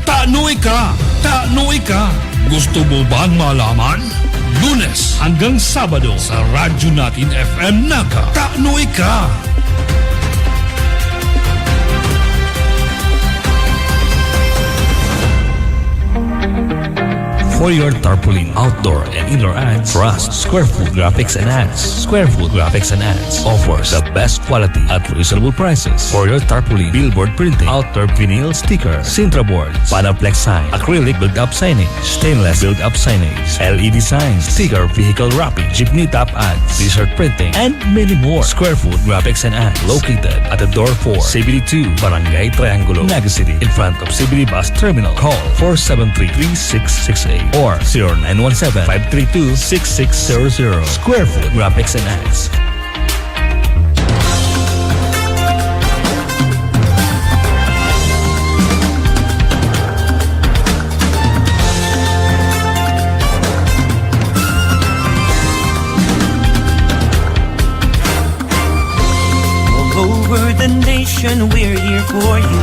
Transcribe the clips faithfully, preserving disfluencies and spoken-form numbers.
Tano ika! Tano ika! Gusto mo bang malaman? Lunes hanggang Sabado sa Radyo Natin F M Naga. Tano ika! For your tarpaulin, outdoor and indoor ads, trust Square Food Graphics and Ads. Square Food Graphics and Ads offers the best quality at reasonable prices for your tarpaulin, billboard printing, outdoor vinyl sticker, Sintra boards, Panoplex sign, acrylic build-up signage, stainless build-up signage, L E D signs, sticker, vehicle wrapping, jeepney top ads, t-shirt printing, and many more. Square Food Graphics and Ads, located at the door four, C B D two, Barangay Triangulo, Naga City, in front of C B D Bus Terminal. Call four seven three, three six six eight or zero nine one seven, five three two, six six zero zero. Square Food Graphics and Ads. All over the nation, we're here for you.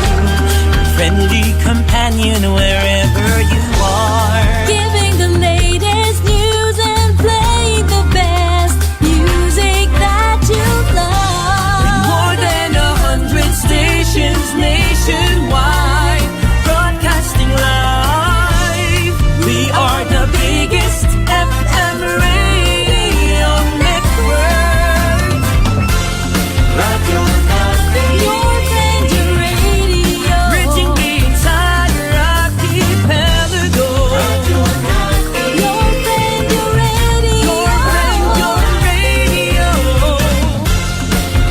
Your friendly companion wherever you are. Giving the latest news and playing the best music that you love. With more than a hundred stations nationwide, broadcasting live, we are the biggest F M radio network. Radyo Natin. Your friend, your radio. Reaching the entire archipelago. Radyo Natin. Your friend, your radio. Your friend, your radio.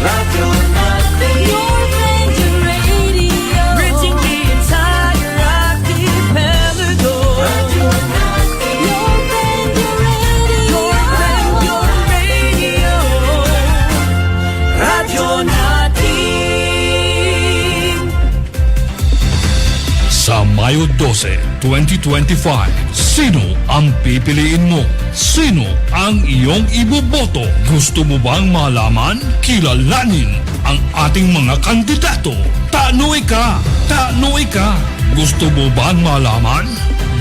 Radyo Natin. Your friend, your radio. Reaching the entire archipelago. Radyo Natin. Your friend, your radio. Your friend, your radio. Radyo Natin. Sa Mayo dose, twenty twenty-five, sino ang pipiliin mo? Sino ang iyong iboboto? Gusto mo bang malaman? Kilalanin ang ating mga kandidato. Tano ika! Tano ika! Gusto mo bang malaman?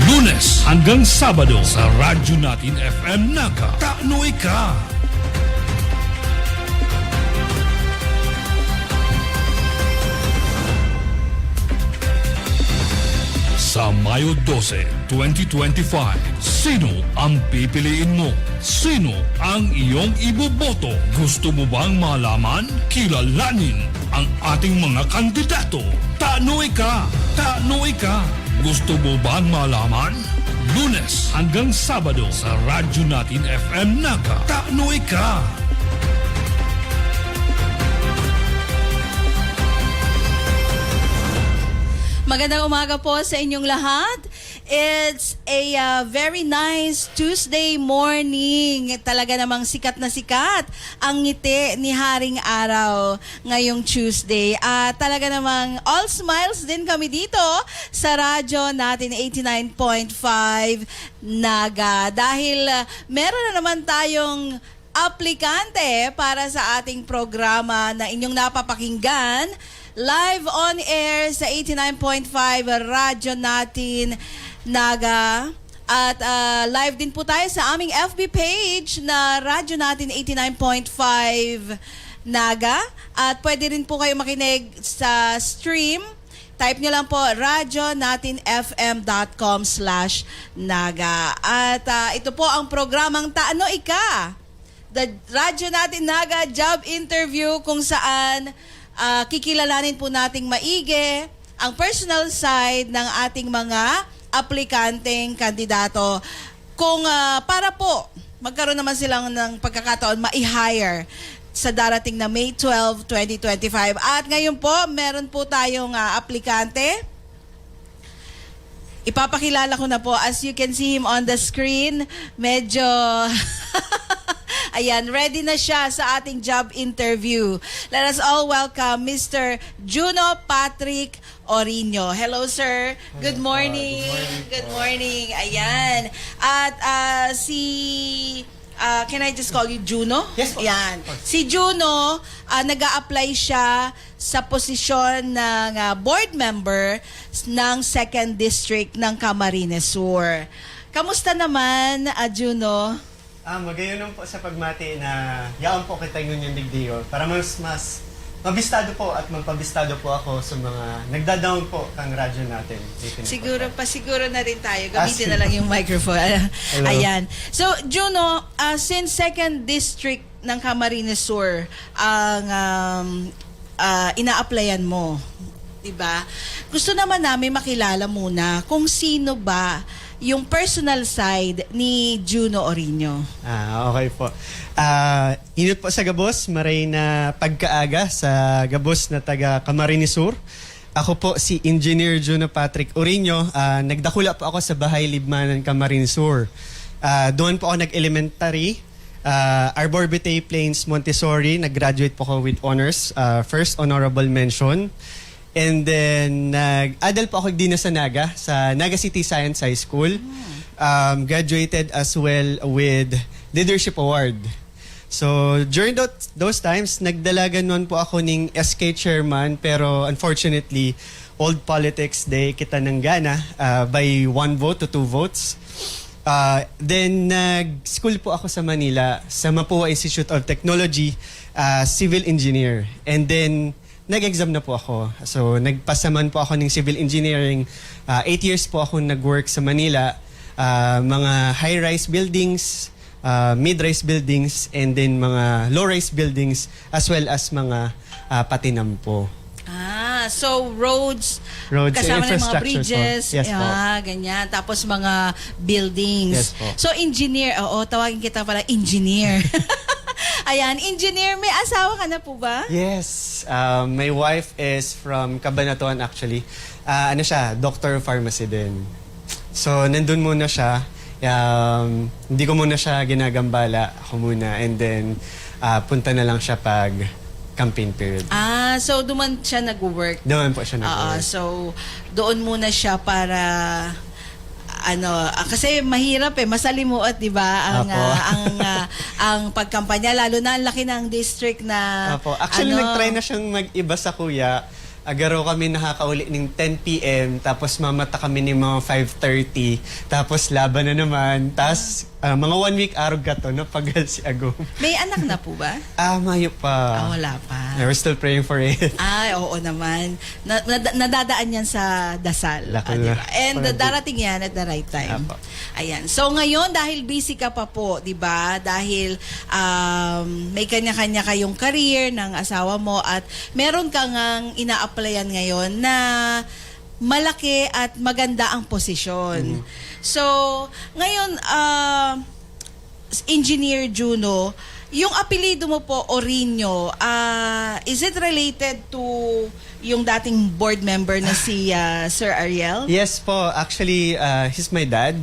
Lunes hanggang Sabado sa Radyo Natin F M Naga. Tano ika! Sa Mayo dose, twenty twenty-five, sino ang pipiliin mo? Sino ang iyong iboboto? Gusto mo bang malaman? Kilalanin ang ating mga kandidato. Tano ika! Tano ika! Gusto mo bang malaman? Lunes hanggang Sabado sa Radyo Natin F M Naga. Tano ika! Magandang umaga po sa inyong lahat. It's a, ah, very nice Tuesday morning. Talaga namang sikat na sikat ang ngiti ni Haring Araw ngayong Tuesday. At talaga namang all smiles din kami dito sa radyo natin, eighty-nine point five Naga. Dahil, ah, meron na naman tayong aplikante para sa ating programa na inyong napapakinggan live on air sa eighty-nine point five Radyo Natin Naga. At, ah, live din po tayo sa aming F B page na Radyo Natin eighty-nine point five Naga. At pwede rin po kayo makinig sa stream. Type nyo lang po, radyo natin F M dot com slash naga. At, ah, ito po ang programang Tano Ika, The Radyo Natin Naga Job Interview, kung saan, ah, kikilalanin po nating maigi ang personal side ng ating mga aplikanteng kandidato. Kung, ah, para po magkaroon naman silang ng pagkakataon mai-hire sa darating na May twelve, twenty twenty-five. At ngayon po, meron po tayong, ah, aplikante. Ipapakilala ko na po. As you can see him on the screen, medyo, ayan, ready na siya sa ating job interview. Let us all welcome Mister Juno Patrick Orino. Hello, sir. Good morning. Good morning. Ayan. At, ah, si Ah, can I just call you Juno? Yes po. Yan. Of course. Si Juno, ah, nag-a-apply siya sa posisyon ng ah, board member s- ng Second District ng Camarines Sur. Kamusta naman, ah, Juno? Ah, magayon po sa pagmati na yaon po kita ngunyan digdiyo para mas mas mabistado po at magpabistado po ako sa mga nagdadaon po kang radyo natin. Dito na po Siguro tayo. pa siguro na rin tayo. Ah, Gamitin na sige. lang yung microphone. Hello. Ayan. So, Juno, ah, since Second District ng Camarines Sur ang um, ah, ina-applyan mo, 'di ba? Gusto naman namin makilala muna kung sino ba yung personal side ni Juno Orino. Ah, okay po. Ah, inot po sa gabos, maray na pagkaaga sa gabos na taga Camarines Sur. Ako po si Engineer Juno Patrick Urinho. Ah, nagdakula po ako sa Bahay Libmanan, Camarines Sur. Ah, doon po ako nag-elementary. Ah, Arbor Betay Plains Montessori. Nag-graduate po ako with honors. Ah, first honorable mention. And then, nag-adal po ako dina sa Naga, sa Naga City Science High School. Um, graduated as well with Leadership Award. So, during tho- those times, nagdalagan man po ako ning S K chairman, pero unfortunately, old politics, di kita nanggana ah, by one vote to two votes. Ah, then, nag-school po ako sa Manila, sa Mapua Institute of Technology, ah, civil engineer. And then, nag-exam na po ako. So, nagpasaman po ako ng civil engineering. Ah, eight years po ako nag-work sa Manila. Ah, mga high-rise buildings, ah, mid-rise buildings, and then mga low-rise buildings, as well as mga ah, patinampo. Ah, so roads, Roads and kasama ng mga infrastructure po. Bridges, Yes po. Ah, ganyan. Tapos mga buildings. Yes po. So engineer, oo, tawagin kita pala engineer. Ayan, engineer, may asawa ka na po ba? Yes, uh, my wife is from Cabanatuan actually. Ah, ano siya, doctor of pharmacy din. So, nandun muna siya. Um, hindi ko muna siya ginagambala. Ako muna. And then, ah, punta na lang siya pag campaign period. Ah, so duman siya nag-work. Doon po siya Oo, nag-work. So doon muna siya para ano, ah, kasi mahirap eh, masalimuot, 'di ba? Ang Apo. ah, ang ah, ang pagkampanya, lalo na ang laki ng district na Apo. Actually, ano, nag-try na siyang mag-iba sa kuya. Agaro kami nakakauli ng ten p.m. Tapos mamata kami ng mga five thirty. Tapos laban na naman. Tapos ah, mga one week arog ka to, napagal si Agom. May anak na po ba? Ah, mayo pa. Ah, wala pa. Yeah, we're still praying for it. Ay, oo naman. Na, na, nadadaan yan sa dasal. Laki Ah, di na. ba? And Parang darating yan at the right time. Apo. Ayan. So ngayon, dahil busy ka pa po, di ba? Dahil um, may kanya-kanya kayong career ng asawa mo at meron ka ngang ina-applyan ngayon na malaki at maganda ang posisyon. Mhm. So, ngayon, ah, Engineer Juno, yung apelyido mo po, Orino, ah, is it related to yung dating board member na si ah, Sir Ariel? Yes po. Actually, uh, he's my dad.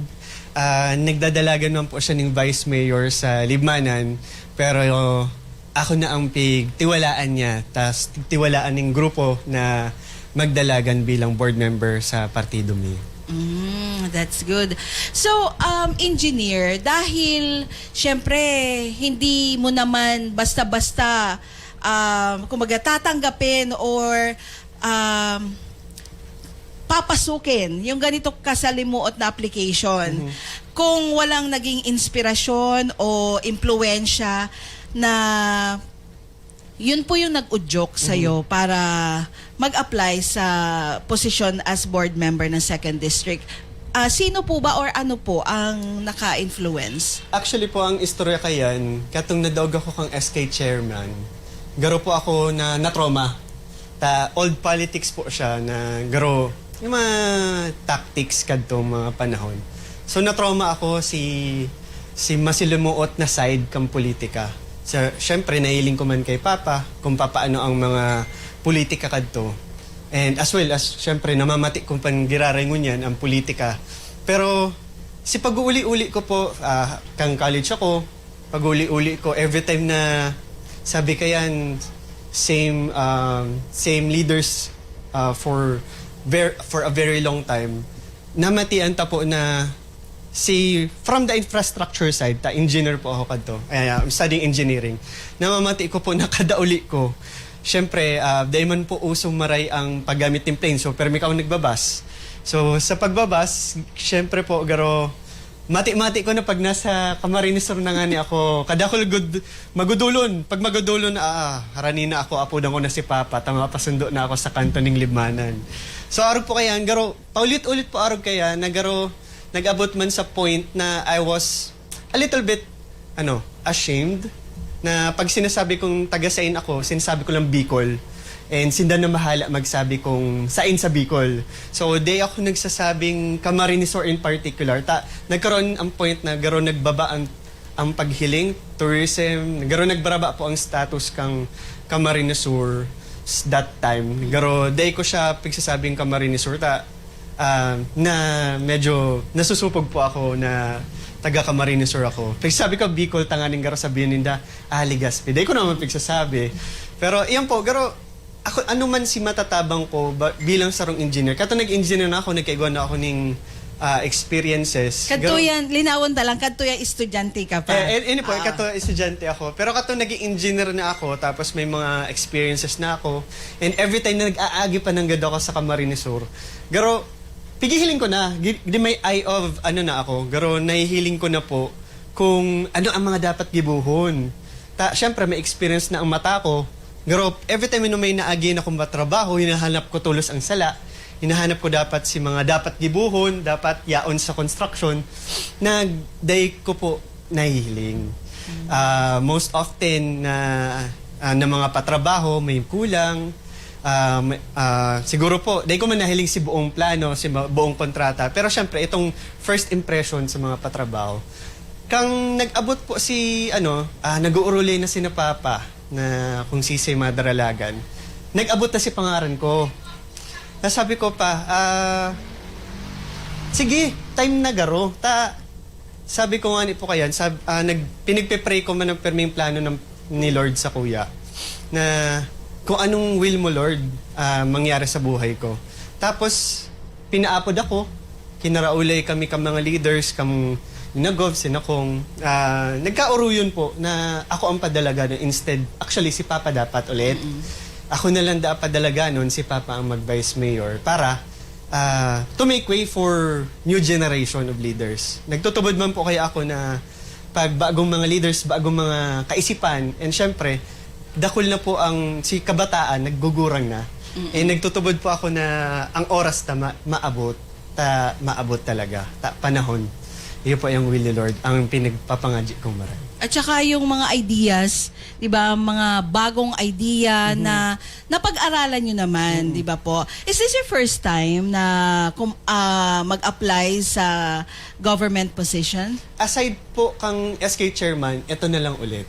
Uh, nagdadalagan man po siya ng vice mayor sa Libmanan. Pero ako na ang pigtiwalaan niya. Tapos tiwalaan ng grupo na magdalagan bilang board member sa partido mi. Mm, that's good. So, um, engineer, dahil syempre hindi mo naman basta-basta um, kumbaga tatanggapin or um, papasukin yung ganito kasalimuot na application kung walang naging inspirasyon o impluwensya na yun po yung nag-udyok sa'yo para mag-apply sa posisyon as board member ng Second District. Ah, sino po ba or ano po ang naka-influence? Actually po, ang istorya kayan, katong nadaog ako kang S K chairman, garo po ako na natroma. Ta old politics po siya na garo yung mga tactics kadtong mga panahon. So natroma ako si si masilimuot na side kang politika. So, syempre, nahiling ko man kay Papa kung papaano ang mga politika kadto. And as well as, syempre, namamati kung pang giraray ngunyan ang politika. Pero si pag-uuli-uli ko po, ah, kang college ako, pag-uuli-uli ko, every time na sabi kayan, same um, same leaders uh, for ver- for a very long time, namatian ta po na Si, from the infrastructure side, ta engineer po ako kadto. Ay, ah, I'm studying engineering. Namamati ko po na kada uli ko, syempre, ah, dai man po usong maray ang paggamit ng plane. So, permi ako nagbabas. So, sa pagbabas, syempre po, garo, mati-mati ko na pag nasa Camarines Sur na nga ni ako. Kadakul gud, magudulon. Pag magudulon, ah, harani na ako, apodan ko na si Papa. Tama, pasundo na ako sa kanto ning libmanan. So, arog po kaya, garo, paulit-ulit po arog kaya, na garo, nag-abot man sa point na I was a little bit, ano, ashamed na pag sinasabi kong taga-sain ako, sinasabi ko lang Bicol. And sinda na mahala magsabi kung sain sa Bicol. So, di ako nagsasabing Camarines Sur in particular. Ta, nagkaroon ang point na garo nagbaba ang, ang paghiling, tourism, garo nagbaba po ang status kang Camarines Sur s-, that time. Garo, di ko siya pagsasabing Camarines Sur. Ta, ah, na medyo nasusupog po ako na taga Camarines Sur ako. Pag sabi ko, "Bicol, tanganing garo," sabihin ninda, "Ah, Legazpi." Di ko naman pagsasabi. Pero, iyan po, garo, ako, ano man si matatabang ko ba, bilang sarong engineer. Kato nag-engineer na ako, nagkaigwa na ako ning, ah, experiences. Kadto Garo, yan, linawon ta lang, kadto yan, estudyante ka pa. Eh, eh, ini po, Ah. kato estudyante ako. Pero kato naging engineer na ako, tapos may mga experiences na ako. And every time na nag-aagi pa nanggad ako sa Camarines Sur, garo, pigihiling ko na, gi-, di may eye of, ano na ako, garo, nahihiling ko na po kung ano ang mga dapat gibohon. Ta, syempre, may experience na ang mata ko. Garo, every time na may naagi na akong matrabaho, hinahanap ko tolos ang sala. Hinahanap ko dapat si mga dapat gibohon, dapat yaon sa construction, na dai ko po nahihiling. Ah, most often na, ah, na mga patrabaho, may kulang. Ah, may, ah, siguro po, dai ko man nahiling si buong plano, si ma-, buong kontrata. Pero syempre, itong first impression sa mga patrabaho, kang nag-abot po si, ano, ah, nag-uuruli na si na Papa, na kung sisay madaralagan, nag-abot na si pangaran ko. Na sabi ko pa, ah, "Sige, time na garo." Ta, sabi ko nga ni po kayan, sab-, ah, nag-, pinagpe-pray ko man ang perming plano ng, ni Lord sa kuya, na kung anong will mo, Lord, ah, mangyari sa buhay ko. Tapos, pinaapod ako, kinaraulay kami ka mga leaders, kam Nagov, sinakong, ah, nagkauruyon po na ako ang padalaganon instead, actually, si Papa dapat ulit. Mm. Ako na lang dapat padalaganon, si Papa ang mag-vice mayor para, ah, to make way for new generation of leaders. Nagtutubod man po kaya ako na pag bagong mga leaders, bagong mga kaisipan, and syempre, dakul na po ang, si kabataan, naggugurang na. Mm-mm. Eh, nagtutubod po ako na ang oras tama, maabot. Ta maabot talaga, ta panahon. Iyo po yung will ni Lord, ang pinagpapangadyi kong maray. At saka yung mga ideas, di ba, mga bagong idea Mhm. na napag-aralan nyo naman, Mm. di ba po? Is this your first time na kum-, ah, mag-apply sa government position? Aside po kang S K chairman, ito na lang ulit.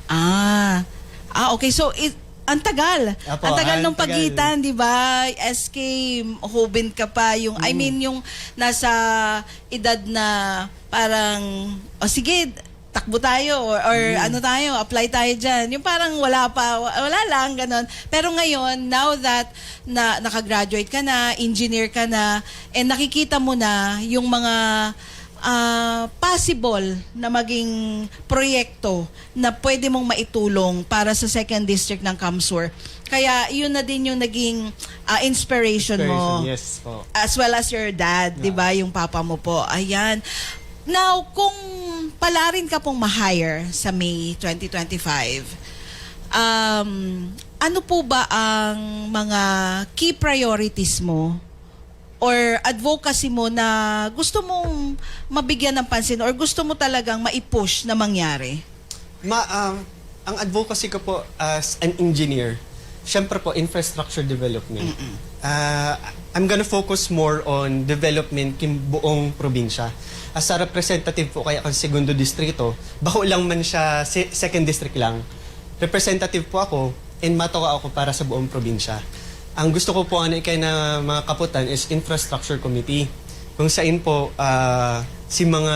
Ah. Ah, okay. So, it, ang tagal. Apo, Ang tagal ah, nung ang tagal. pagitan, di ba? S K, hubin ka pa. Yung, I Mm. mean, yung nasa edad na parang, "O sige, takbo tayo," or, or Mm. "Ano tayo, apply tayo dyan." Yung parang wala pa, wa-, wala lang, ganon. Pero ngayon, now that na, nakagraduate ka na, engineer ka na, and nakikita mo na yung mga, ah, possible na maging proyekto na pwede mong maitulong para sa second district ng CamSur. Kaya yun na din yung naging, ah, inspiration mo. Inspiration, yes po. As well as your dad, di ba? Yes. Yung papa mo po. Ayan. Now, kung palarin ka pong ma-hire sa May twenty twenty-five, um, ano po ba ang mga key priorities mo or advocacy mo na gusto mong mabigyan ng pansin or gusto mo talagang mai-push na mangyari? Ma-, ah, ang advocacy ko po as an engineer, syempre po, infrastructure development. Mm-mm. Ah, I'm gonna focus more on development king buong probinsya. As a representative po kaya kang Segundo Distrito, bako lang man siya, se-, second district lang. Representative po ako and matuka ako para sa buong probinsya. Ang gusto ko po, ano, ikay na mga kaputan is infrastructure committee. Kung sain po, ah, si mga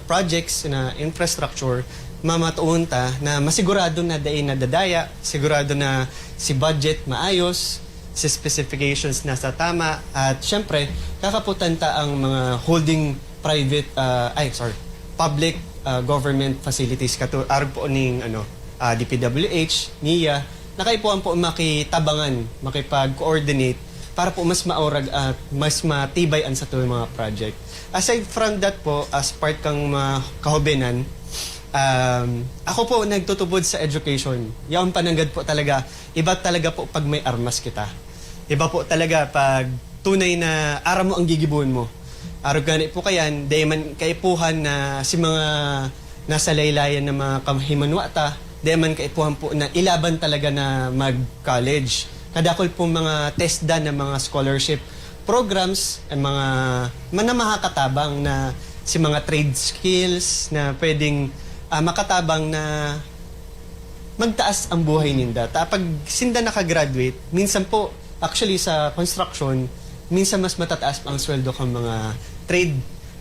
projects na infrastructure, mamatuon ta na masigurado na dai nadadaya, sigurado na si budget maayos, si specifications nasa tama, at syempre, kakaputan ta ang mga holding private, ah, ay, sorry, public, ah, government facilities, katu-, arog po ning, ano, ah, D P W H, nia, na kaipuhan po makitabangan, makipag-coordinate para po mas maurag at mas matibay ang satuyang mga project. Aside from that po, as part kang mga kahubenan, um, ako po nagtutubod sa education. Yaon pananggad po talaga, iba talaga po pag may armas kita. Iba po talaga pag tunay na aram mo ang gigibohon mo. Arog gani po kayan, dai man kaipuhan na si mga nasa laylayan na mga kahimanwa ta, dai man kaipuhan po na ilaban talaga na mag-college. Kadakol pong mga TESDA na mga scholarship programs, ang mga, mga makakatabang na si mga trade skills na pwedeng, ah, makatabang na magtaas ang buhay ninda. Ta pag sinda naka-graduate, minsan po, actually sa construction, minsan mas matataas pa ang sweldo kan mga trade.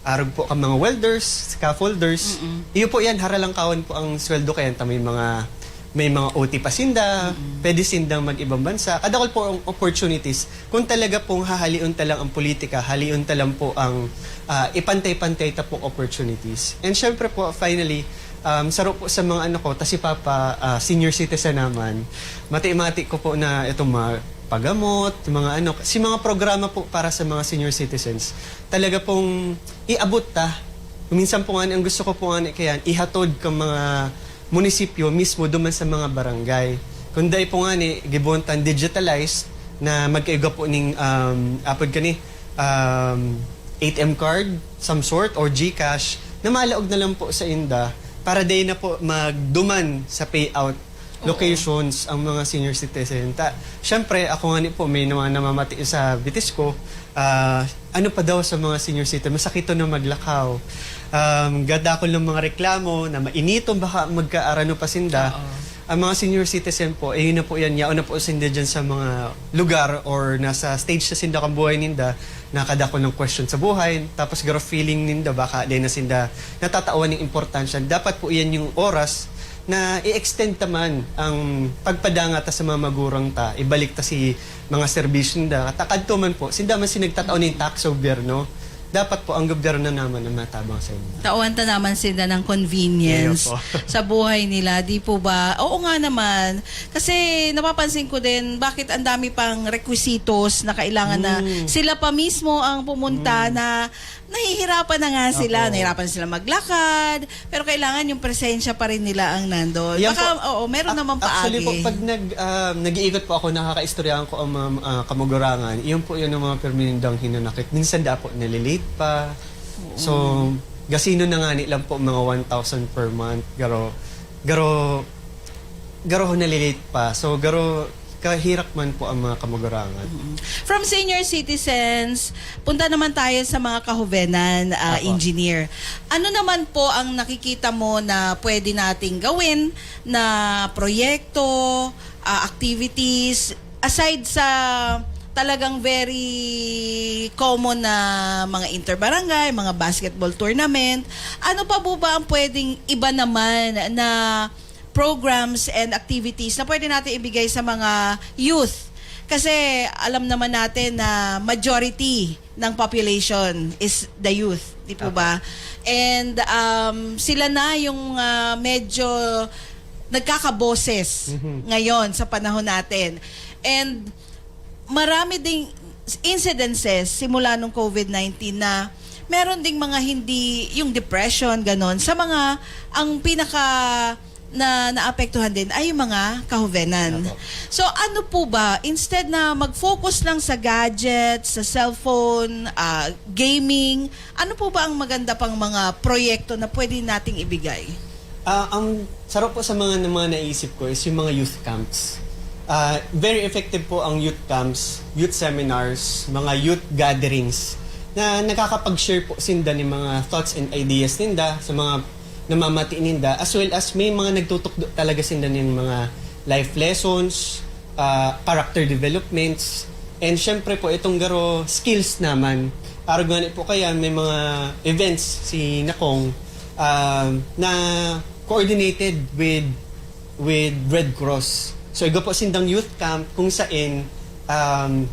Arog po kan mga welders, scaffolders. Mm-mm. Iyo po yan, haralangkawan po ang sweldo kaya ta may mga, may mga O T pa sinda, Mm-mm. pwede sindang mag-ibang bansa. Kadakol po ang opportunities. Kung talaga pong hahalion ta lang ang politika, halion ta lang po ang, ah, ipantay-pantay ta pong opportunities. And syempre po, finally, um, saro po sa mga ano ko, ta si Papa, ah, senior citizen naman, mati-mati ko po na itong mga pagamot, mga ano, si mga programa po para sa mga senior citizens, talaga pong iabot ta. Minsan po nga, ang gusto ko po nga ni kayan, ihatod kang mga munisipyo mismo duman sa mga barangay. Kung dai po nga ni, gibohon tan digitalized na magkaigwa po ning, um, apod kani, um, A T M card, some sort, or GCash, na malaog na lang po sa inda para dai na po magduman sa payout Oo. locations ang mga senior citizen. Ta, syempre, ako nga ni po, may mga namamati sa bitis ko, ah, ano pa daw sa mga senior citizen, masakit to na maglakaw. Um, gadakol ng mga reklamo na mainiton baka magkaarano pa sinda. Oo. Ang mga senior citizen po, eh, yun na po yan, yaon na po sinda dyan sa mga lugar or nasa stage na sinda kan buhay ninda, nakadakol ng question sa buhay, tapos garo feeling ninda, baka di na sinda natatawan ng importansya. Dapat po yan yung oras na i-extend ta man ang pagpadanga ta sa mga magurang ta, ibalik ta si mga serbisyo ninda. At kadto man po, sinda man si nagtatao ning tax sa gobyerno. Dapat po ang gobyerno naman ang matabang sa inyo. Tawan ta naman sila ng convenience Iyo po. sa buhay nila, di po ba? Oo nga naman. Kasi napapansin ko din, bakit ang dami pang requisitos na kailangan na Mm. sila pa mismo ang pumunta Mm. na nahihirapan na nga sila. Opo. Nahihirapan sila maglakad, pero kailangan yung presensya pa rin nila ang nandun. Yan Baka, po. oo, meron Ac-, naman actually po, paagi. pag nag, ah, nag-iikot po ako, nakakaistoryahan ko ang mga, ah, kamugurangan. Yun po yun ang mga pirmi nindang hinanakit. Minsan da po, nalilate pa. Oo. So, gasino na nga ni lang po mga one thousand per month. Garo, garo, garo nalilate pa. So, garo, kahirak man po ang mga kamugurangan. Mm. From senior citizens, punta naman tayo sa mga kahuvenan, ah, Apo. engineer. Ano naman po ang nakikita mo na pwede nating gawin na proyekto, ah, activities, aside sa talagang very common na mga interbarangay, mga basketball tournament, ano pa po ba ang pwedeng iba naman na programs and activities na pwede natin ibigay sa mga youth? Kasi alam naman natin na majority ng population is the youth, di po Tama. ba? And, um, sila na yung, ah, medyo nagkakaboses Mhm. ngayon sa panahon natin. And marami ding incidences simula nung covid nineteen na meron ding mga hindi, yung depression, ganon. Sa mga, ang pinaka na naapektuhan din ay yung mga kahuvenan. Apo. So, ano po ba, instead na mag-focus lang sa gadget, sa cellphone, ah, gaming, ano po ba ang maganda pang mga proyekto na pwede nating ibigay? Ah, ang saro po sa mga, ng mga naisip ko is yung mga youth camps. Ah, very effective po ang youth camps, youth seminars, mga youth gatherings na nakakapag-share po sinda ng mga thoughts and ideas ninda sa mga namamati ninda, as well as may mga nagtutukdo talaga sinda ng mga life lessons, ah, character developments, and syempre po itong garo skills naman. Arog nga ni po kaya may mga events si Nakong, ah, na coordinated with, with Red Cross. So, igo po sindang youth camp kung sain, um,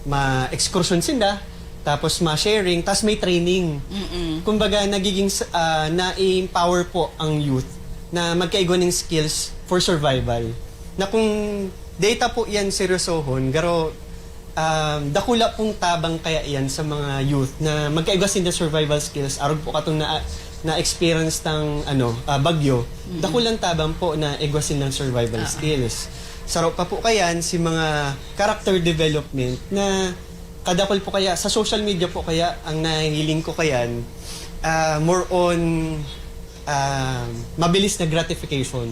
ma-excursion sinda, tapos ma-sharing, tapos may training. Mm-mm. Kumbaga, nagiging s- ah, na-empower po ang youth na magkaigwa ng skills for survival. Na kung data po yan seryosohon, garo um, dakula pong tabang kaya yan sa mga youth na magkaigwa sinda survival skills. Arog po katong na, na-experience ng ano, ah, bagyo, dakulang tabang po na igwa sindang survival skills. Saro pa po kayan si mga character development na kadakol po kaya sa social media po kaya ang nahihiling ko kayan, ah, more on ah, mabilis na gratification.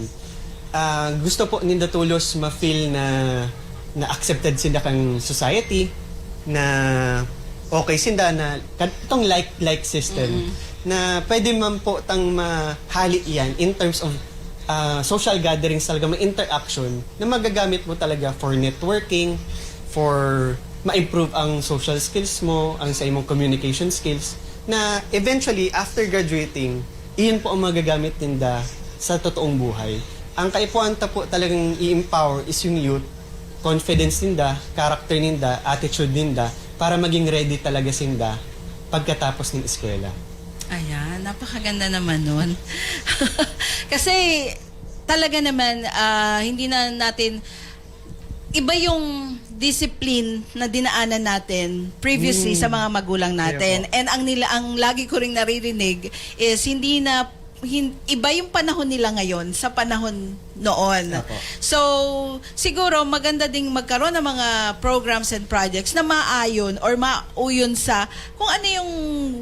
Ah, gusto po ninda tolos ma-feel na na accepted sinda kan society, na okay sinda, na katong like like system, na pwede man po tang mahali iyan in terms of ah, social gatherings talaga, may interaction na magagamit mo talaga for networking, for ma-improve ang social skills mo, ang sa imong communication skills, na eventually, after graduating, iyon po ang magagamit ninda sa totoong buhay. Ang kaipuhan ta po talagang i-empower is yung youth, confidence ninda, character ninda, attitude ninda, para maging ready talaga sinda pagkatapos ng eskwela. Ayan, napakaganda naman nun. Kasi talaga naman, ah, hindi na natin, iba yung discipline na dinaanan natin previously sa mga magulang natin. Kaya po. And ang nila, ang lagi ko ring naririnig is hindi na, hin- iba yung panahon nila ngayon sa panahon noon. Apo. So, siguro maganda ding magkaroon ng mga programs and projects na maayon or mauyon sa kung ano yung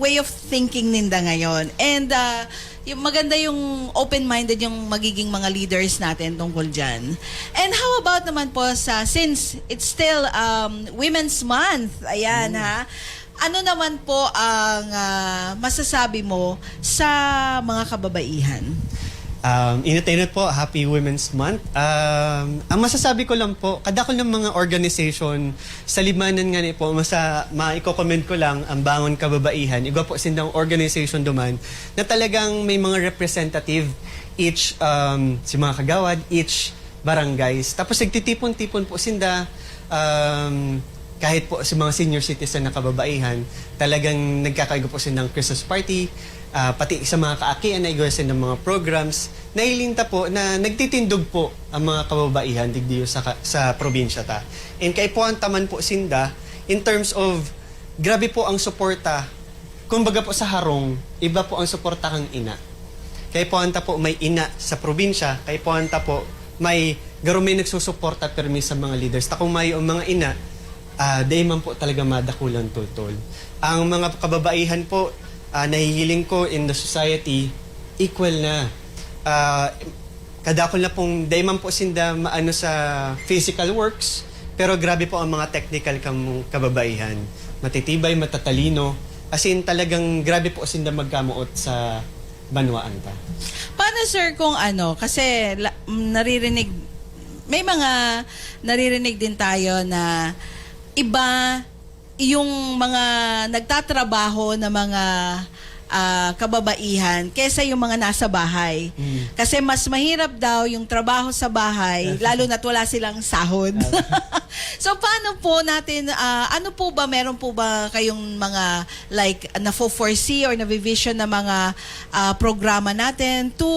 way of thinking ninda ngayon. And ah, yung maganda yung open-minded yung magiging mga leaders natin tungkol dyan. And how about naman po sa, since it's still um, Women's Month, ayan ha, ano naman po ang ah, masasabi mo sa mga kababaihan? Um, init-init po, happy Women's Month. Um, ang masasabi ko lang po, kadakol ng mga organization sa limanan nga ni po, masa, maiko-commend ko lang ang Bangon Kababaihan. Igwa po sindang organization duman na talagang may mga representative each, um, si mga kagawad, each barangays. Tapos nagtitipon-tipon po sinda, um, kahit po sa mga senior citizen na kababaihan, talagang nagkakaigo po sila ng Christmas party, ah, pati sa mga kaakian na igwa sila ng mga programs. Nahiling ta po na nagtitindog po ang mga kababaihan digdiyo sa, ka- sa probinsya ta. And kaipuhan ta man po sinda, in terms of, grabe po ang suporta. Kumbaga po sa harong, iba po ang suporta kang ina. Kaipuhan ta po may ina sa probinsya, kaipuhan ta po may garo may nagsusuporta pirmi sa mga leaders. Ta kung mayo ang mga ina, ah, dai man po talaga madakulang tultol. Ang mga kababaihan po, ah, nahihiling ko in the society, equal na. Ah, kadakol na pong, dai man po sinda maano sa physical works, pero grabe po ang mga technical kang kababaihan. Matitibay, matatalino. As in, talagang grabe po sinda magkamoot sa banwaan ta. Paano, sir, kung ano, kasi la- mm, naririnig, may mga naririnig din tayo na iba yung mga nagtatrabaho na mga ah, kababaihan kesa yung mga nasa bahay. Kasi mas mahirap daw yung trabaho sa bahay, lalo na't wala silang sahod. So paano po natin, ah, ano po ba, meron po ba kayong mga like nafo-foresee or navivision na mga ah, programa natin to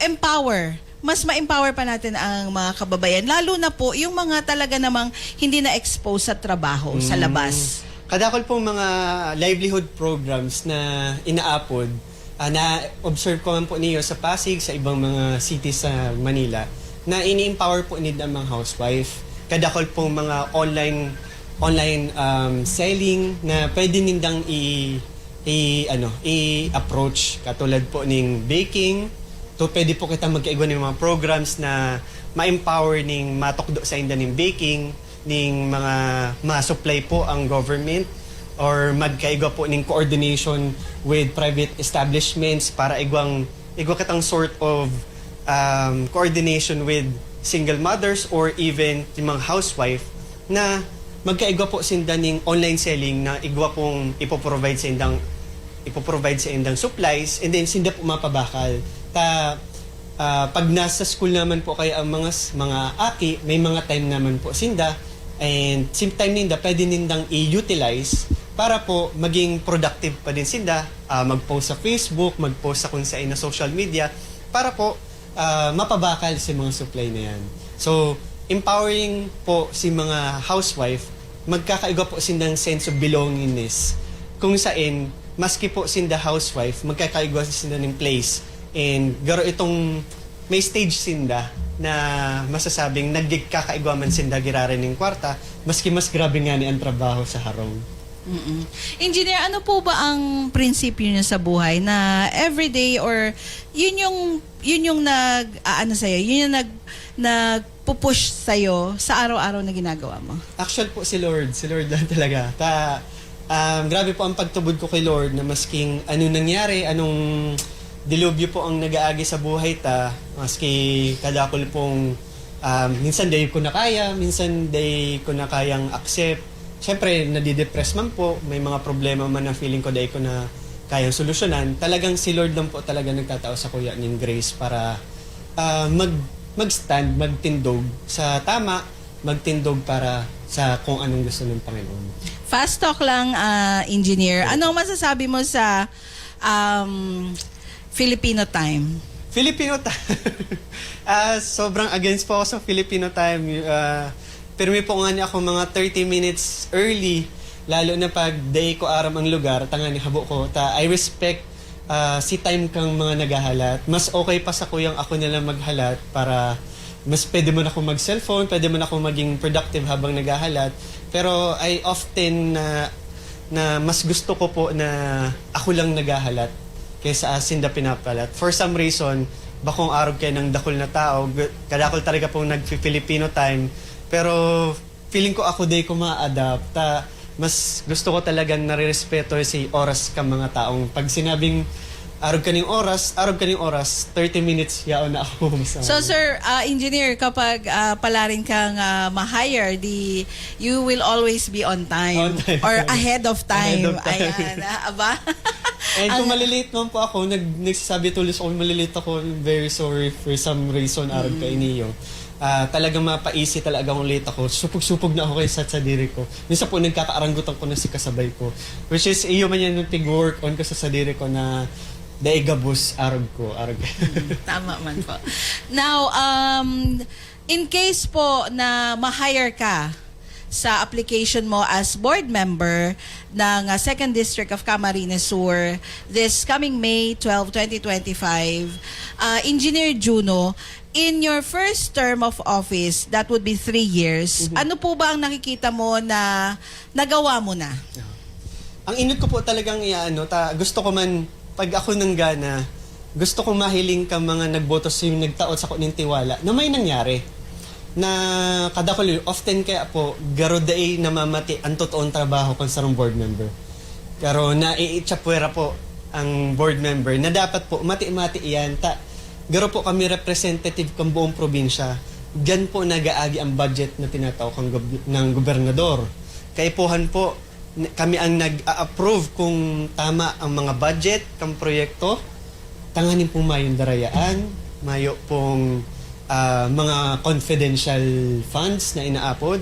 empower, mas ma-empower pa natin ang mga kababayan, lalo na po yung mga talaga namang hindi na-expose sa trabaho sa labas? Kadakol pong mga livelihood programs na inaapod, ah, na-observe ko man po niyo sa Pasig, sa ibang mga cities sa Manila, na ini-empower po nila ang mga housewife. Kadakol pong mga online online um, selling na pwede nindang i, i ano, i-approach, katulad po ning baking. To pwede po kita magkaigwa ng mga programs na ma-empower ning matukdo sa inda ning baking, ning mga ma-supply po ang government, or magkaigwa po ning coordination with private establishments para igwang igwa kitang sort of um, coordination with single mothers or even yung mga housewife na magkaigwa po sinda ning online selling na igwa pong ipoprovide sa indang ipoprovide sa indang supplies, and then sinda po mapabakal. Ta ah, pag nasa school naman po kaya ang mga s- mga aki, may mga time naman po sinda, and same time ninda pwede nindang i-utilize para po maging productive pa din sinda, ah, mag-post sa Facebook, mag-post sa kung saan na social media, para po, ah, mapabakal si mga supply na yan. So, empowering po si mga housewife, magkakaigwa po sindang sense of belongingness, kung sain, maski po sinda housewife, magkakaigwa sinda ng place. And garo itong may stage sinda na masasabing nagkakaigwa man sinda giraray ning kwarta, maski mas grabe nga ni ang trabaho sa harong. Mm. Engineer, ano po ba ang prinsipyo niyo sa buhay na everyday or yun yung, yun yung nag-aano sa'yo, yun yung nag-, nagpu-push sa'yo sa araw-araw na ginagawa mo? Actual po si Lord. Si Lord lang talaga. Ta, um, grabe po ang pagtubod ko kay Lord na masking ano nangyari, anong dilubyo po ang nag-aagi sa buhay ta, maski kadakol pong, um, minsan dai ko na kaya, minsan dai ko na kayang accept. Siyempre, nadidepress man po, may mga problema man na feeling ko dai ko na kayang solusyonan. Talagang si Lord lang po talaga nagtatao sa kuya ning grace para, ah, mag-, mag-stand, magtindog sa tama, magtindog para sa kung anong gusto ng Panginoon. Fast talk lang, ah, Engineer. Opo. Anong masasabi mo sa, um, Filipino time? Filipino time? Ah, sobrang against po ako sa Filipino time. Ah, pirmi po nga niya ako mga thirty minutes early. Lalo na pag day ko aram ang lugar, tangani habo ko. Ta, I respect, ah, si time kang mga naghahalat. Mas okay pa sa kuyang ako na lang maghalat para mas pwede man ako mag-cellphone, pwede man ako maging productive habang naghahalat. Pero I often na, na mas gusto ko po na ako lang naghahalat kaysa sinda pinapalat. For some reason, bakong arog kayo ng dakul na tao, g-, kadakul talaga pong nagfi-Filipino time. Pero feeling ko ako day ko ma-adapt. Ta, mas gusto ko talagang nare-respeto si oras ka mga taong pag sinabing arog kaning oras, arog kaning oras, thirty minutes, yaon na ako. So, sir, ah, engineer, kapag, ah, palarin kang, ah, ma-hire, di, you will always be on time. On time. Or ahead of time. Ahead of time. Ayan, ah, aba? And kung Ang malilate man po ako, nag-, nagsasabi tulos ako, malilate ako, very sorry for some reason, arog Mm. kainiyo. Ah, talagang mapaisi talaga akong late ako. Supog-supog na ako kay sa sadiri ko. Minsan po, nagkakaaranggutan ko na si kasabay ko. Which is, iyo man yan yung tig-work on ko sa sadiri ko na dai gabos, arog ko, arog. Mm, tama man po. Now, um, in case po na ma-hire ka sa application mo as board member ng, uh, Second District of Camarines Sur this coming May twelve, twenty twenty-five, uh, Engineer Juno, in your first term of office, that would be three years, Mhm. ano po ba ang nakikita mo na nagawa mo na? Ang inot ko po talagang iaano, ta, gusto ko man, pag ako nanggana, gusto ko mahiling ka mga nagboto sa yung nagtaot sa kuning tiwala na may nangyari. Na kadakul, often kaya po, garo dai namamati ang totoong trabaho kan sarong board member. Pero naiitsapwera po ang board member na dapat po mati-mati iyan. Ta, garo po kami representative kan buong probinsya. Diyan po nag-aagi ang budget na tinatao kan gob-, ng gobernador. Kaipuhan po, n-, kami ang nag-a-approve kung tama ang mga budget kan proyekto. Tanganing pong mayong darayaan, mayo pong, ah, mga confidential funds na inaapod.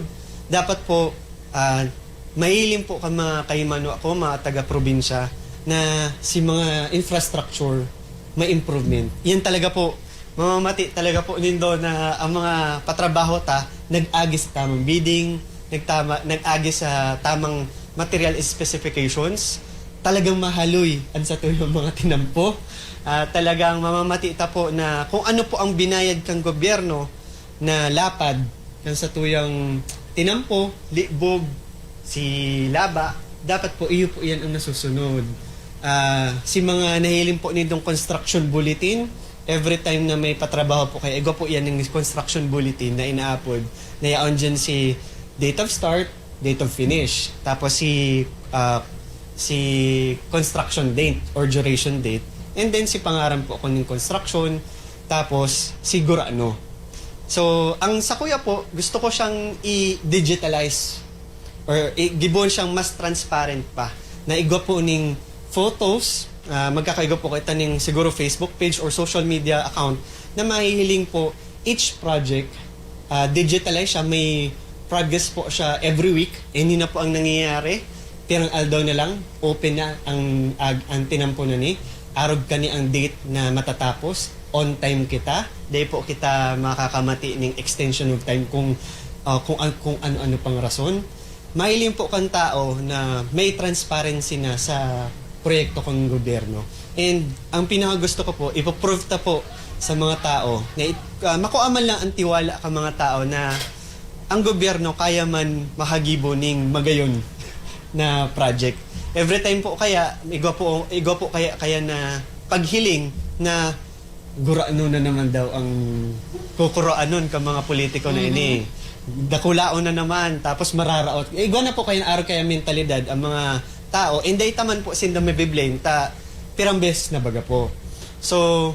Dapat po, ah, mahiling po ka mga kaimanwa ko, mga taga-probinsya, na si mga infrastructure, may improvement. Yan talaga po, mamamati talaga po nindo na ang mga patrabaho ta, nag-agi sa tamang bidding, nagtama, nag-agi sa tamang material specifications. Talagang mahaloy ang satuyang mga tinampo. Ah, talagang mamamati ta po na kung ano po ang binayad kang gobyerno na lapad kan satuyang tinampo, libog, si laba, dapat po iyo po iyan ang nasusunod. Ah, si mga nahiling po nindong construction bulletin, every time na may patrabaho po kayo, igwa po iyan ng construction bulletin na inaapod, na yaon dyan si date of start, date of finish. Tapos si, ah, si construction date or duration date. And then si pangaran po kung yung construction, tapos si gurano. So, ang sa kuya po, gusto ko siyang i-digitalize or i-, gibohon siyang mas transparent pa. Na igwa po ning photos, ah, magkakaigo po kita ning siguro Facebook page or social media account na mahihiling po each project, ah, digitalize siya, may progress po siya every week. And yun na po ang nangyayari. pirang aldaw na lang, open na ang, ag-, ang tinampo na ni. Arog kani ang date na matatapos, on time kita. Dai po kita makakamati ning extension of time kung, ah, kung an-, kung ano-ano pang rason. Mahiling po kan tao na may transparency na sa proyekto kan gobyerno. And ang pinakagusto ko po, ipo-prove ta po sa mga tao na it-, ah, makua man lang ang tiwala kan mga tao na ang gobyerno kaya man makagibo ning magayon na project. Every time po kaya, igwa po, igwa po kaya, kaya na paghiling na gurano na naman daw ang kukuraanon kan mga politiko na ini. Dakulaon na naman, tapos mararaot. Igwa na po kaya, arog kaya mentalidad ang mga tao. And dai ta man po sinda mabiblame, ta pirang beses na baga po. So,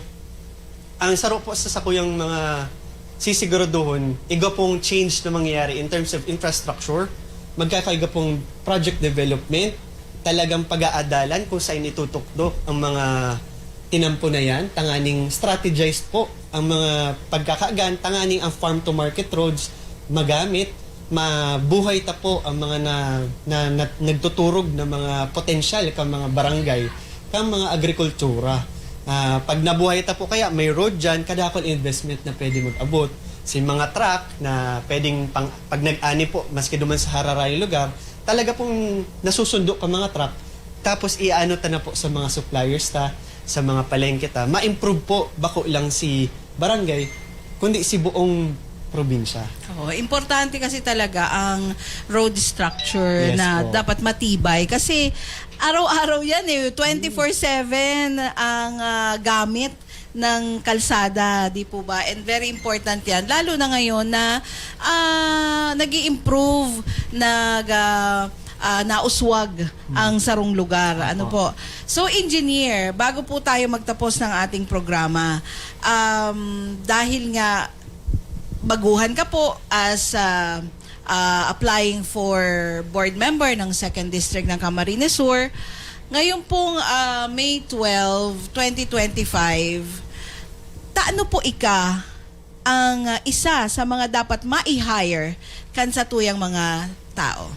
ang saro po sa sakuyang mga sisiguraduhon, igwa pong change na mangyayari in terms of infrastructure, magkakaiga pong project development, talagang pag-aadalan kung saan itutukdo ang mga tinampo na yan, tanganing strategized po ang mga pagkakaagan, tanganing ang farm to market roads magamit, mabuhay ta po ang mga na, na, na, nagtuturog na mga potensyal kan mga barangay, kan mga agrikultura. Ah, pag nabuhay ta po kaya, may road dyan, kadakol investment na pwede mag-abot. Si mga truck na pwedeng pang, pag nag-ani po, maski duman sa hararayong lugar, talaga pong nasusundo ka mga truck. Tapos iano ta na po sa mga suppliers ta, sa mga palengke ta. Ma-improve po, bako lang si barangay, kundi si buong probinsya. Oo, importante kasi talaga ang road structure Yes na po. dapat matibay kasi araw-araw yan eh, twenty-four seven ang ah, gamit ng kalsada, di po ba? And very important yan, lalo na ngayon na ah, nag improve nag ah, ah, nauswag ang sarong lugar. Ano po? So, engineer, bago po tayo magtapos ng ating programa, um, dahil nga baguhan ka po as ah, ah, applying for board member ng second District ng Camarines Sur, ngayon pong ah, May twelve, twenty twenty-five, taano po ika ang ah, isa sa mga dapat ma-hire kan satuyang mga tao?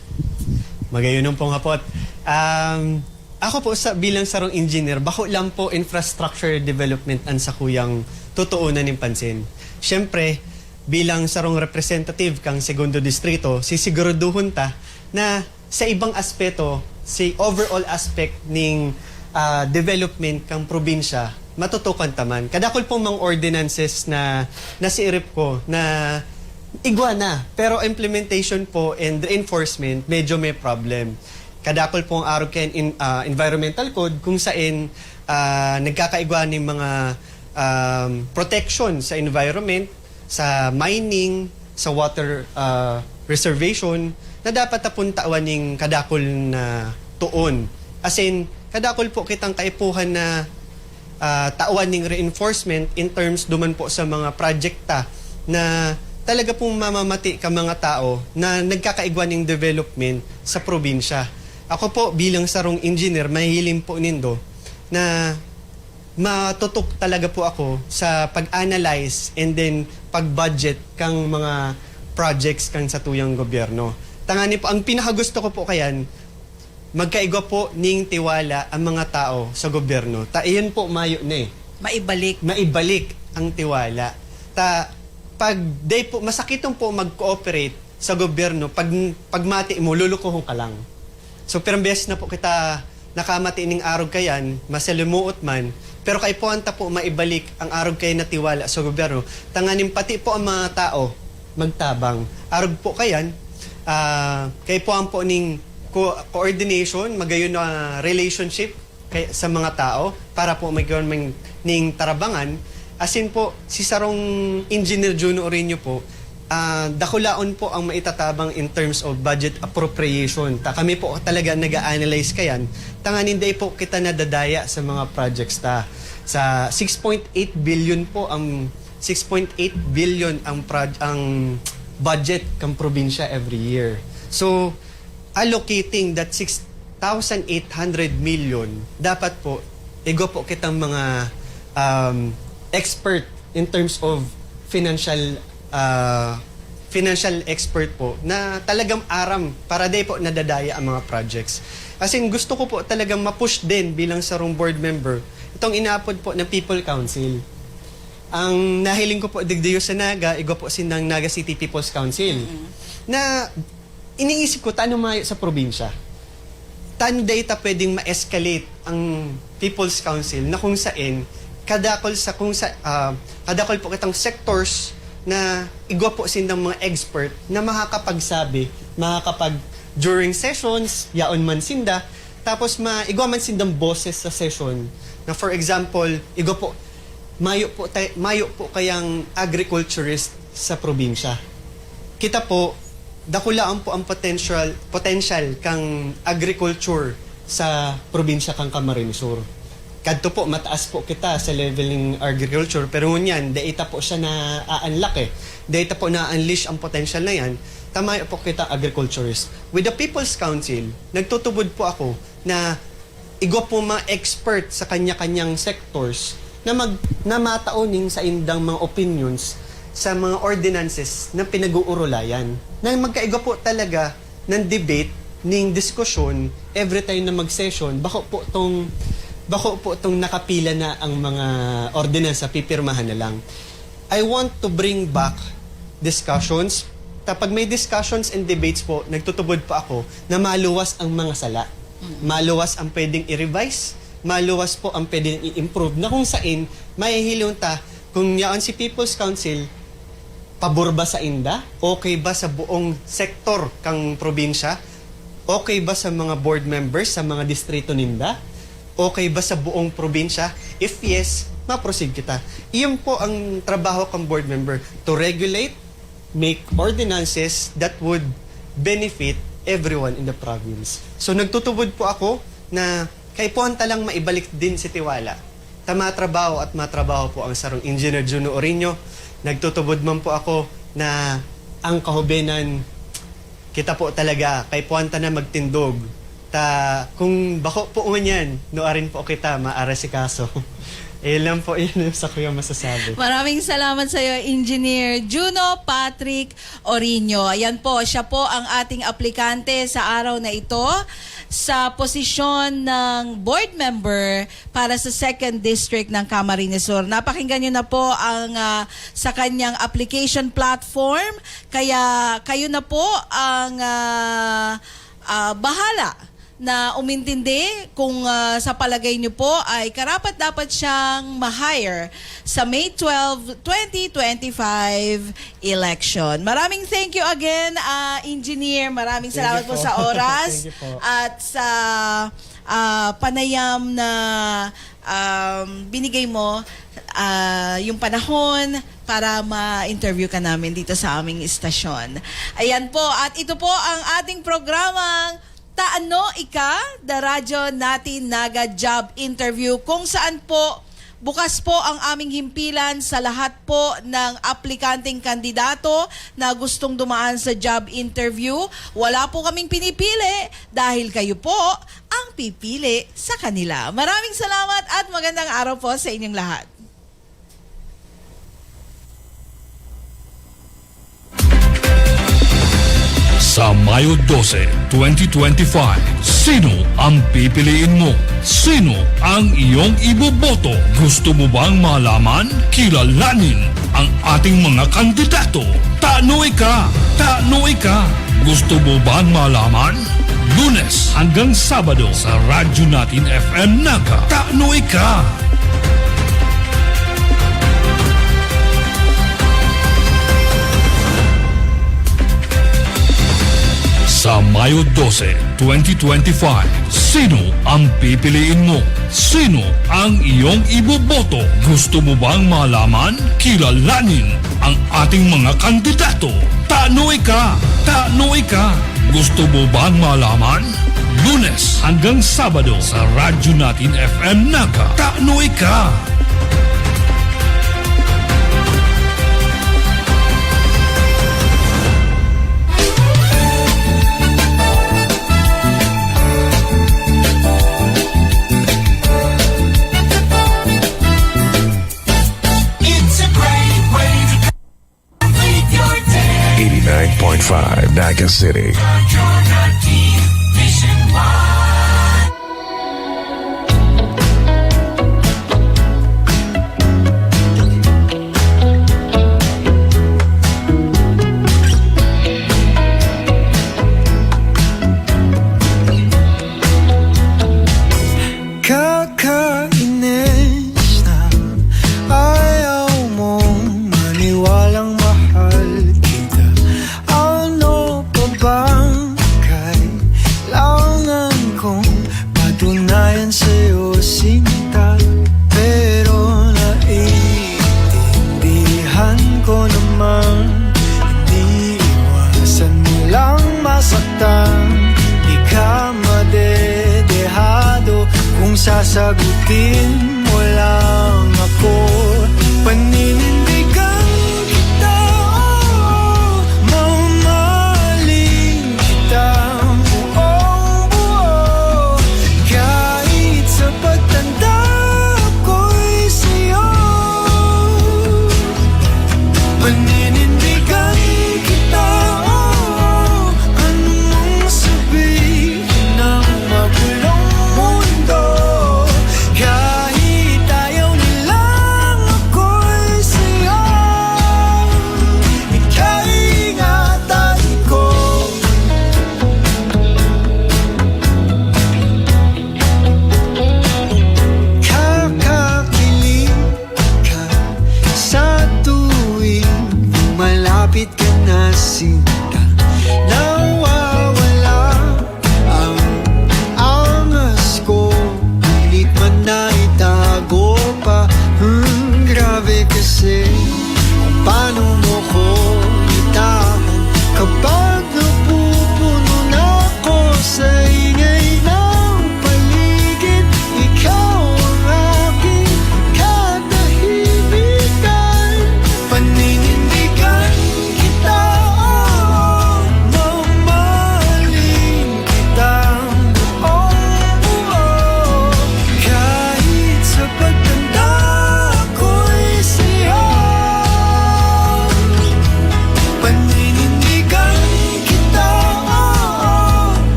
Magayon pong hapot. Um, ako po sa, bilang sarong engineer, bako lang po infrastructure development ang sakuyang tutuunan ning pansin. Siyempre, bilang sarong representative kang Segundo Distrito, sisiguraduhon ta na sa ibang aspeto, si overall aspect ning ah, development kang probinsya, matutukan ta man. Kadakol pong mga ordinances na nasiirip ko na igwa na, pero implementation po and reinforcement, medyo may problem. Kadakol pong arog kan in, ah, environmental code kung sain ah, nagkakaigwa ning mga um, protection sa environment, sa mining, sa water ah, reservation, na dapat ta pong tawan ning kadakol na tuon. As in, kadakol po kitang kaipuhan na ah, tawan ning reinforcement in terms duman po sa mga project ta na talaga pong mamamati ka mga tao na nagkakaigwa ning development sa probinsya. Ako po, bilang sarong engineer, mahihiling po nindo na matutok talaga po ako sa pag-analyze and then pag-budget kang mga projects kang satuyang gobyerno. Tangani po, ang pinakagusto ko po kayan, magkaigwa po ning tiwala ang mga tao sa gobyerno. Ta iyon po mayo na eh. Maibalik. Maibalik ang tiwala. Ta pag day po, masakit po mag-cooperate sa gobyerno pag pagmati mo, lulukuhon ka lang. So, pirang beses na po kita nakamati ning arog kayan, masalimuot man, pero kaipuhan ta po maibalik ang arog kayan na tiwala sa gobyerno. Tanganing pati po ang mga tao magtabang. Arog po kayan, ah, kaipuhan po ning co- coordination, magayon na relationship kay, sa mga tao para po magkaroon man ning tarabangan. As in po, si sarong Engineer Juno Orino po, ah, dakulaon po ang maitatabang in terms of budget appropriation. Ta kami po talaga nag-a-analyze kayan. Tanganing day po kita nadadaya sa mga projects ta. Sa six point eight billion po ang six point eight billion ang proj- ang budget kang probinsya every year. So, allocating that six thousand eight hundred million, dapat po, igwa po kitang mga um, expert in terms of financial ah, financial expert po na talagang aram para day po nadadaya ang mga projects. As in, gusto ko po talagang ma-push din bilang sarong board member itong inaapod po na People Council. Ang nahiling ko po digdi sa Naga, igwa po sindang Naga City People's Council. Mm. Na iniisip ko, tano mayo sa probinsya? Tano dai ta pwedeng ma-escalate ang People's Council na kung saen kadakol sa, kung sa, ah, kadakol po kitang sectors na igwa po sindang mga expert na makakapagsabi, makakapag-, during sessions, yaon man sinda, tapos ma-, igwa man sindang boses sa session. Na for example, igwa po, mayo po tay-, mayo po kayang agriculturist sa probinsya. Kita po, dakulaon po ang potential, potential kang agriculture sa probinsya kang Camarines Sur. Kadto po, mataas po kita sa level ng agriculture, pero ngunyan, dai ta po siya na-unlock eh. Dai ta po na-unleash ang potential na yan, ta mayo po kita agriculturist. With the People's Council, nagtutubod po ako na igwa po mga expert sa kanya-kanyang sectors na mag-, na matao ning saindang mga opinions sa mga ordinances na pinag-uurulayan. Na magkaigwa po talaga ng debate, ning diskusyon, every time na mag-session, bako po tong, bako po tong nakapila na ang mga ordinansa, pipirmahan na lang. I want to bring back discussions. Kapag may discussions and debates po, nagtutubod po ako na maluwas ang mga sala. Mm. Maluwas ang pwedeng i-revise, maluwas po ang pwedeng i-improve, na kung sain, mahihilom ta kung yaon si People's Council, pabor ba sainda? Okay ba sa buong sektor kang probinsya? Okay ba sa mga board members sa mga distrito ninda? Okay ba sa buong probinsya? If yes, ma-proceed kita. Iyon po ang trabaho kang board member, to regulate, make ordinances that would benefit everyone in the province. So, nagtutubod po ako na kaipuhan ta lang maibalik din si Tiwala. Ta matrabaho at matrabaho po ang sarong Engineer Juno Orino. Nagtutubod man po ako na ang kahubenan, kita po talaga, kaipuhan ta na magtindog. Ta, kung bako po ngunyan, nuarin po kita maarasikaso. Iyon lang po, iyon yung sa kuya masasabi. Maraming salamat sa iyo, Engineer Juno Patrick Orino. Ayan po, siya po ang ating aplikante sa araw na ito sa posisyon ng board member para sa second district ng Camarines Sur. Napakinggan niyo na po ang, ah, sa kanyang application platform. Kaya kayo na po ang, ah, ah, bahala na umintindi kung, ah, sa palagay niyo po ay karapat-dapat siyang ma-hire sa May twelve, twenty twenty-five election. Maraming thank you again, ah, Engineer. Maraming Thank salamat you po po. sa oras Thank you po. at sa, ah, panayam na, um, binigay mo, ah, yung panahon para ma-interview ka namin dito sa aming istasyon. Ayan po, at ito po ang ating programang Tano Ika, The Radyo Natin Naga Job Interview, kung saan po bukas po ang aming himpilan sa lahat po ng aplikanteng kandidato na gustong dumaan sa job interview. Wala po kaming pinipili dahil kayo po ang pipili sa kanila. Maraming salamat at magandang araw po sa inyong lahat. Sa Mayo dose, twenty twenty-five, sino ang pipiliin mo? Sino ang iyong iboboto? Gusto mo bang malaman? Kilalanin ang ating mga kandidato. Tano ika! Tano ika! Gusto mo bang malaman? Lunes hanggang Sabado sa Radyo Natin F M Naga. Tano ika! Sa Mayo dose, twenty twenty-five, sino ang pipiliin mo? Sino ang iyong iboboto? Gusto mo bang malaman? Kilalanin ang ating mga kandidato. Tano ika! Tano ika! Gusto mo bang malaman? Lunes hanggang Sabado sa Radyo Natin F M Naga. Tano ika! It's a great way to complete your day. Eighty-nine point five Naga City. You're not nationwide. sinta. Pero naiintindihan ko naman, hindi iwasan mo lang masaktan. Di ka madedehado kung sasagutin mo lang ako. Paninin